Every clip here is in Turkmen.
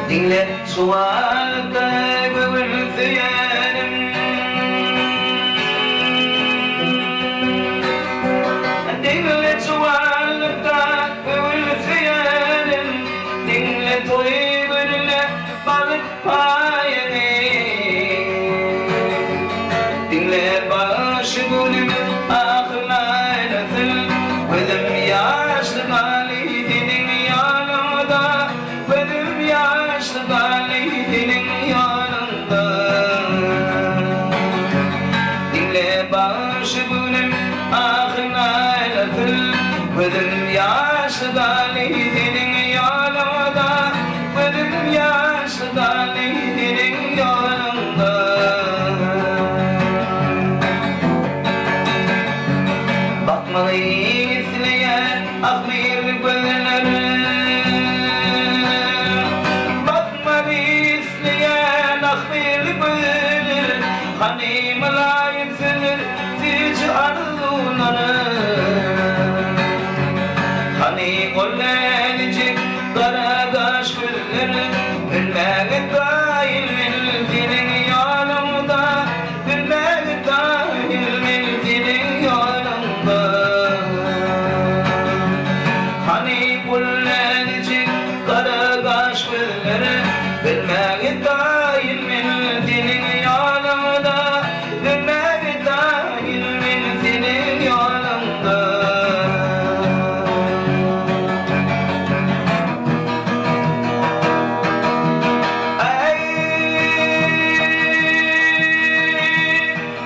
Diňle çuwalda göwün söýenim. Diňle çuwalda göwün söýenim. Diňle toý gününe bagyt paýyny. Diňle bagşy günüm ahyna aýlasyn. Gözüm ýaşly galy seniň ýanyňda. Gözüm ýaşly galy seniň ýanyňda. Diňle bagşy günüm ahyna aýlasyn. Gözüm ýaşly galy seniň ýanyňda. Gözüm ýaşly galy seniň ýanyňda. Bakmagy isleýän ahmyrly gözlere. Bakmagy isleýän ahmyrly gözler. Hany mylaýym sözler, süýji arzuwlar. Hany ol näzijek gara gaş gözler. Ölmäge taýyn men seniň ýanyňda. Ölmäge taýyn men seniň ýanyňda. Hany ol näzijek gara gaş gözler. Ölmäge taýyn men seniň ýanyňda. Ölmäge taýyn men seniň ýanyňda. Aý,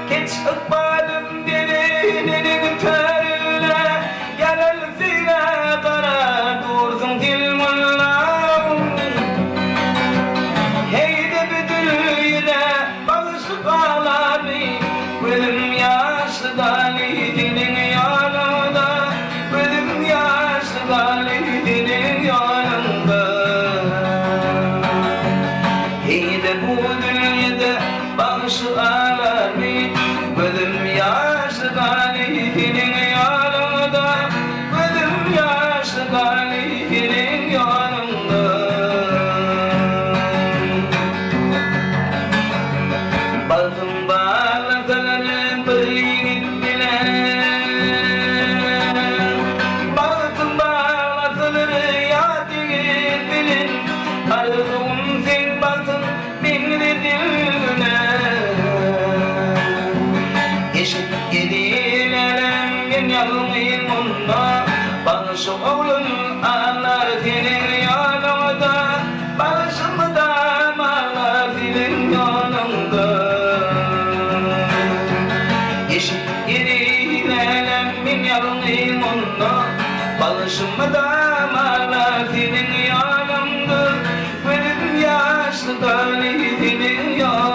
keç ykbalym dereniniň töründe, Ýalan söýgä gara dursuň tilmullam. Heý-de bu dünýede bagşy galarmy, Gözüm ýaşly galy seniň ýanyňda, Gözüm ýaşly galy seniň ýanyňda. Heý-de bu dünýede bagşy galarmy, Gözüm ýaşly galy seniň ýanyňda, Gözüm ýaşly galy seniň ýanyňda. Bagtym baglasalar bir ýigit bilen, Bagtym baglasalar ýat ýigit bilen, Arzuwym seň bagtyň meňzedilgine. Eşit eziz älem men ýalňyz munda, Bagşy oglum aglar seniň ýanyňda, Bagşy mydam aglar seniň ýanyňda. Eşit eziz älem men ýalňyz munda, Bagşy mydam aglar seniň ýanyňda, Gözüm ýaşly galy seniň ýanyňda.